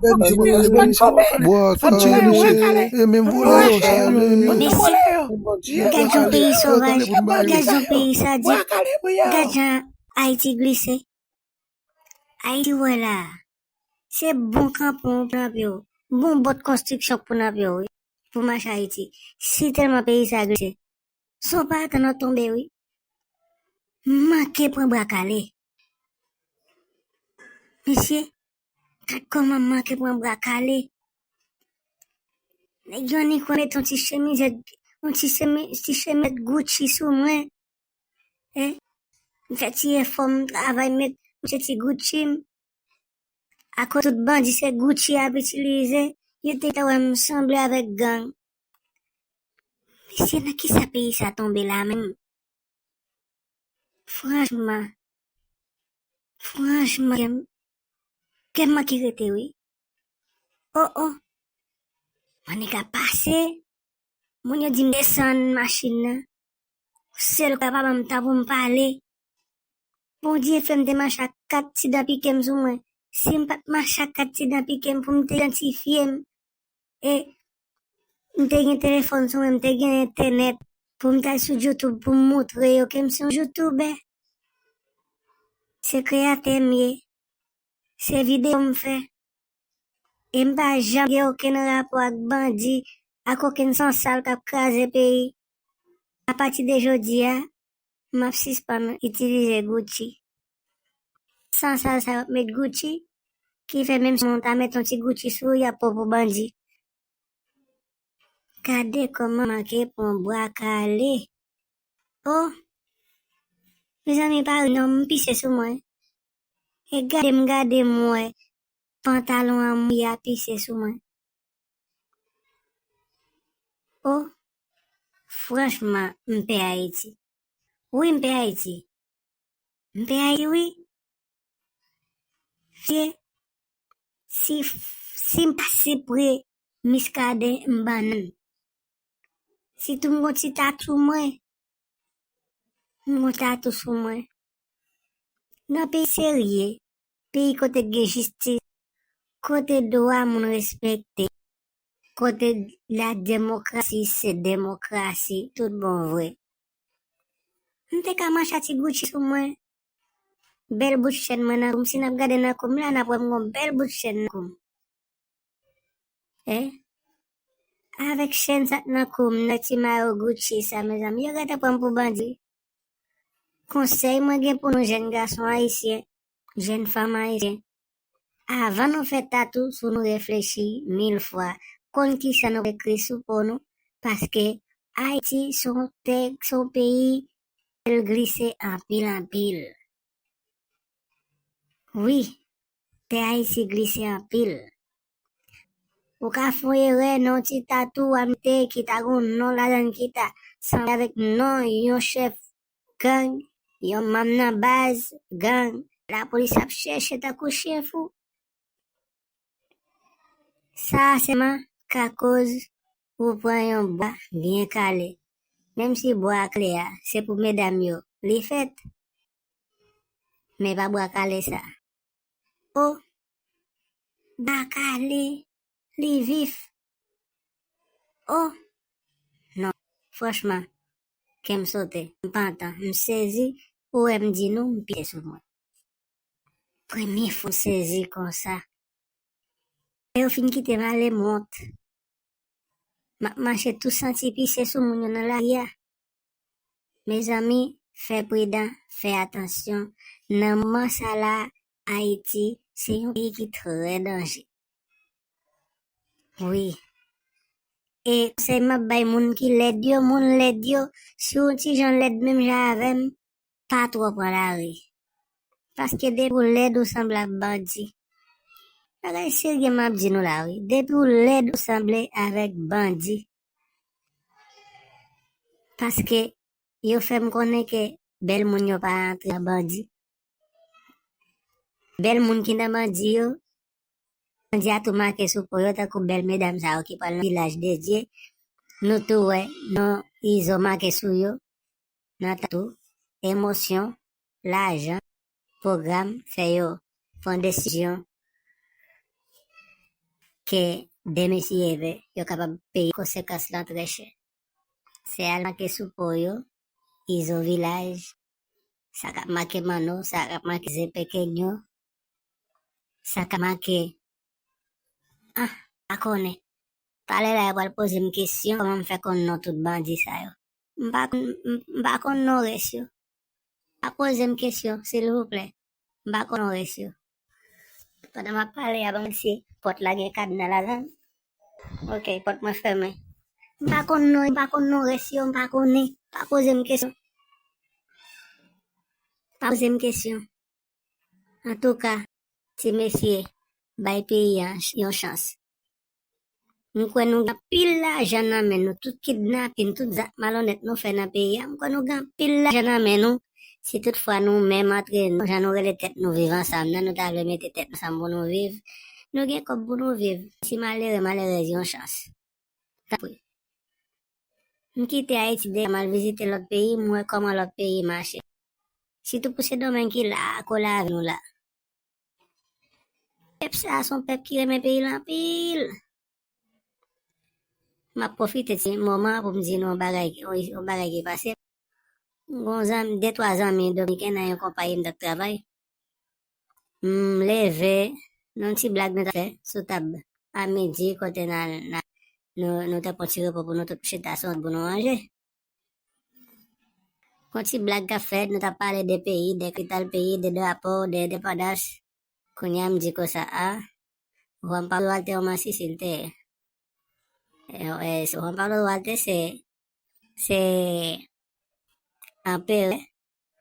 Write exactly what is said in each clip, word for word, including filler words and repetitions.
Bwa kale, mesye, e menm vòlè yo, sa yo, e menm vòlè yo. Mesye, gad yon peyi sovaj, gad yon peyi sadik, gad jan Ayiti glise. Ayiti wè la, se bon kanpon pou nan pye w, bon bòt konstriksyon pou nan pye w, wi, pou mache Ayiti. Si tèlman peyi sa glise, son pa atann w tonbe, wi. Manke pran bwa kale. Mesye, gad kòman m manke pran bwa kale. Nèg yo annik wè met yon ti chemizèt, yon ti chemi-, ti chemizèt Gucci sou mwen. E, m fè ti efò, m travay, met m se ti Gucci m. Akoz tout bandi se Gucci y ap itilize, yo te ka wè m sanble avèk gang. Mesye, nan kisa peyi sa tonbe la menm? Franchman, franchman, kè m, kè m manke rete, wi. O, o. Annik ap pase. Moun yo di m desann machin nan. Sèl kwa pa ban m tan pou m pale. Bondye fè m te mache ak kat ti dan pike m sou mwen. Si m pa t mache ak kat ti dan pike m pou m te idantifye m, e m te gen telefòn sou mwen, m te gen entènèt pou m t al sou YouTube pou m montre yo ke m se yon YouTuber. Se kreyatè m ye. Se videyo m fè. E m pa janm gen okenn rapò ak bandi, ak okenn sansal k ap kraze peyi. Apati de jodi a, m ap sispann itilize Gucci. Sansal sa yo ap met Gucci, ki fè menm si moun ta met yon ti Gucci sou ou, y ap pran pou bandi. Gade kòman manke pran bwa kale. O! Mezanmi, pa ri non, m pise sou mwen. E gade m, gade m wè pantalon an mouye a pise sou mwen. O! Franchman, m pè Ayiti. Wi, m pè Ayiti. M pè Ayiti, wi. Vye, si, si m pa sipre miskaden, m bannann. Sitou m gon ti tatou mwen. M gon tatou sou mwen. Nan peyi serye, peyi kote gen jistis, kote dwa moun respekte, kote la demokrasi se demokrasi tout bon vre. M te ka mache ak ti Gucci sou mwen, bèl bout chèn mwen nan kou m. Si n ap gade nan kou m la, n ap wè m gon bèl bout chèn nan kou m. E avèk chèn sa k nan kou m, nan ti mayo Gucci sa, mezanmi, yo gentan pran m pou bandi. Konsèy mwen gen pou nou jèn gason ayisyen, jèn fanm ayisyen, avan nou fè tatou, fò nou reflechi mil fwa, konn kisa nou ekri sou po nou, paske Ayiti se yon tè, se yon peyi, tè l glise anpil, anpil. Wi, tè Ayiti glise anpil. Ou ka fè yon erè nan yon ti tatou w ap mete ki ta gen yon non ladann ki ta sanble avèk non yon chèf gang, yon manm nan baz gang. Lapolis ap chèche tankou chen fou. Sa a sèlman ka koz ou pran yon bwa byen kale. Menm si bwa a kale a, se pou medam yo li fèt. Men pa bwa kale sa. O, bwa kale, li vif. O, non, franchman, kè m sote, m pantan, m sezi, ou wè m di nou, m pye sou mwen. Premye fwa m sezi konsa. Lè yo fin kite m ale, m wont. M ap mache tou santi pise sou moun yo nan lari a. Mezanmi, fè pridan, fè atansyon. Nan moman sa la, Ayiti se yon peyi ki trè danje. Wi. E konsèy m ap bay moun ki lèd yo, moun lèd yo, si w ti jan lèd menm jan avè m, pa twò pran lari. Paske depi w lèd ou sanble ak bandi. Bagay serye m ap di nou la wi. Depi w lèd ou sanble avèk bandi. Paske yo fè m konnen ke bèl moun yo pa antre nan bandi. Bèl moun ki nan bandi yo, bandi a tou make sou po yo tankou bèl medam sa yo ki pral nan vilaj de Dye. Nou tou wè non Izo make sou yo. Nan tatou, emosyon, lajan, pwogram fè yo pran desizyon. ke de mesye eve, yo kapab peye konsekans lan trè chè. Se al make sou po yo, izo vilaj, sa k ap make Manno, sa k ap make Zepekenyo, sa k ap make, ah, pa konnen. Talè la, yo pral poze m kesyon, kòman m fè konn non tout bandi sa yo. M pa konn, m, m pa konn non res yo. Pa poze m kesyon, silvouplè. M pa konn non res yo. Pandan m ap pale a, ban m si pòt la gen kadna ladan l. Ok, pòt mwen fèmen. M pa konn non, m pa konn non res yo, m pa konnen. Pa poze m kesyon. Pa poze m kesyon. Antouka, ti mesye, bay peyi a yon chans. M kwè nou gen anpil lajan nan men nou, tout kidnapin, tout zak malonèt nou fè nan peyi a, m kwè nou gen anpil lajan nan men nou. Si toutfwa nou menm antre nou, jan nou rele tèt nou Viv Ansanm nan, nou ta vle mete tèt nou ansanm pou nou viv. Nou gen kòb pou nou viv. Si malere, malerèz, yon chans. Tanpri. M kite Ayiti deja, m al vizite lòt peyi, m wè kòman lòt peyi mache. Sitou pou Sendomeng ki la, kole avè nou la. Pèp sa a se yon pèp ki renmen peyi l anpil. M ap pwofite ti moman an pou m di nou yon bagay, yon, yon bagay ki pase. M gon zanmi, de twa zanmi dominiken nan yon konpayi m t ap travay. M leve, nan yon ti blag nou t ap fè sou tab a midi, kote n al, n al, nou, nou te pran ti repo pou nou tout chita sou yon pou nou manje. Yon ti blag k ap fèt, nou t ap pale de peyi, de kapital peyi, de drapo, de endepandans. Kounye a m di konsa, a, Juan Pablo Duarte yon masisi l te ye. E, e, Juan Pablo Duarte se, se anperè,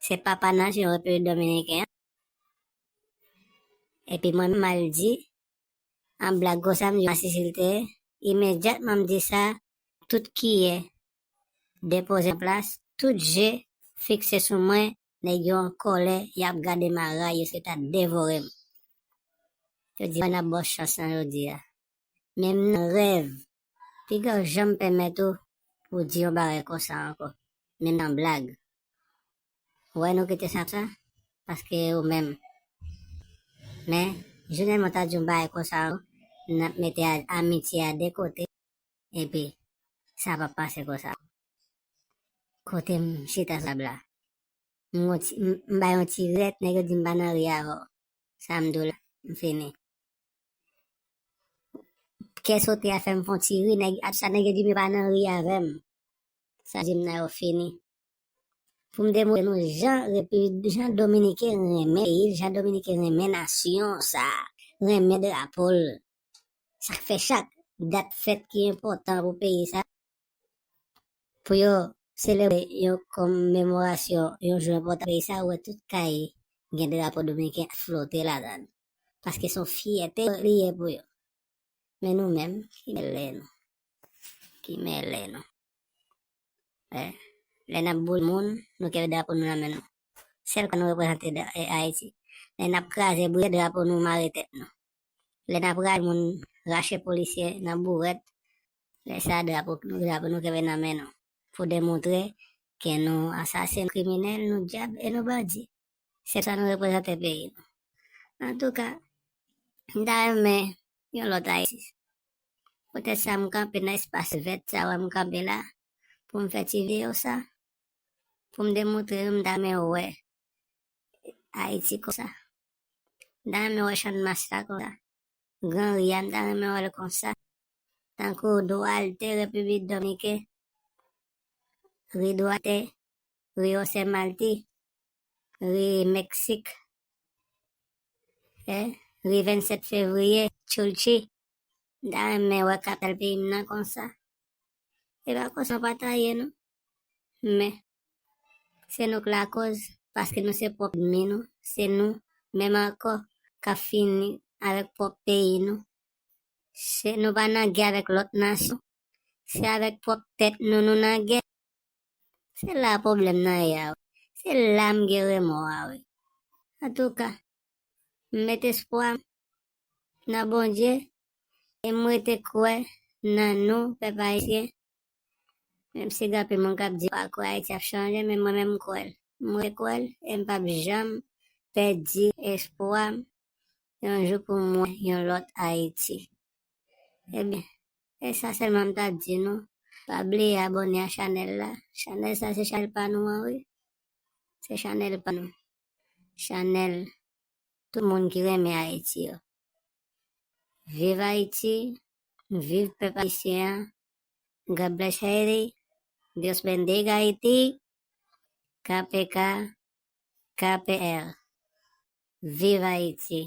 se papa nasyon Repiblik Dominiken an. Epi mwen menm m al di, an blag konsa, m di masisi l te ye. Imedyatman m di sa, tout kiyè depoze an plas, tout je fikse sou mwen, nèg yo an kòlè, y ap gade m a ray, yo sot ap devore m. Yo di, "Mwen ap ba w chans lan jodi a." Menm nan rèv, piga w janm pèmèt ou pou di yon bagay konsa ankò, menm nan blag. Ou wè nou kite sa konsa, paske ou menm. Men, jounen mwen ta di yon bagay konsa ankò, n ap mete a, amitye a de kote, epi sa p ap pase konsa. Kote m chita sou tab la, m, m, m bay yon ti rèt, nèg yo di m pa nan ri avè w. Sa m di w la, m fini. Kè sote a fè m fè yon ti ri, nèg, ap sa nèg yo di m yo pa nan ri avè m. Sa di m nan yo fini. Pou m demontre nou jan Repiblik, jan Dominiken renmen peyi l, jan Dominiken renmen nasyon sa, renmen drapo l. Sa k fè chak dat fèt ki enpòtan pou peyi sa, pou yo selebre yon komemorasyon, yon jou enpòtan peyi sa, ou wè tout kay gen drapo dominiken flote ladan l. Paske se yon fyète li ye pou yo. Men nou menm, ki mele nou. Ki mele nou. Eh, lè n ap boule moun, nou kenbe drapo nou nan men nou. Sèl kan nou reprezante da-, eh, Ayiti. Lè n ap kraze brize drapo nou mare tèt nou. Lè n ap rache moun, rache polisye nan bourèt, lè sa drapo, drapo nou kenbe nan men nou. Pou demontre ke nou asasen, kriminèl, nou dyab e nou bandi. Se sa nou reprezante peyi nou. Antouka, m ta renmen yon lòt Ayiti. Poutèt sa m kanpe nan espas vèt sa wè m kanpe la pou m fè ti videyo sa. Pou m demontre nou m ta renmen wè Ayiti konsa. M ta renmen wè Channmas la konsa. Gran Ri a, m ta renmen wè l konsa. Tankou Duarte, Repiblik Dominiken, Ri Duarte, Ri José Martí, Ri Meksik, eh, Ri vennsèt Fevriye, Chulchi. M ta renmen wè kapital peyi m nan konsa. E pa konsa nou pa ta ye non. Men, se nou k lakoz, paske nou se pwòp ènmi nou, se nou menm ankò k ap fini avèk pwòp peyi nou. Se nou pa nan gè avèk lòt nasyon, se avèk pwòp tèt nou nou nan gè. Se la pwoblèm nan ye a wi. Se la m gen remò a wi. Antouka, m met espwa m nan Bondye e m rete kwè nan nou, pèp ayisyen. Menm si gen anpil moun k ap di pa kwè Ayiti ap chanje, men mwen menm m kwè l. M rete kwè l e m p ap janm pèdi espwa m yon jou pou m wè yon lòt Ayiti. Ebyen, e sa sèlman m ta di nou. Pa bliye abòne a chanèl la. Chanèl sa se chanèl pa nou an, wi. Se chanèl pa nou. Chanèl tout moun ki renmen Ayiti yo. Viv Ayiti, viv pèp ayisyen an. God bless Haiti. Dios bendiga Haiti. K P K, K P L. Viv Ayiti.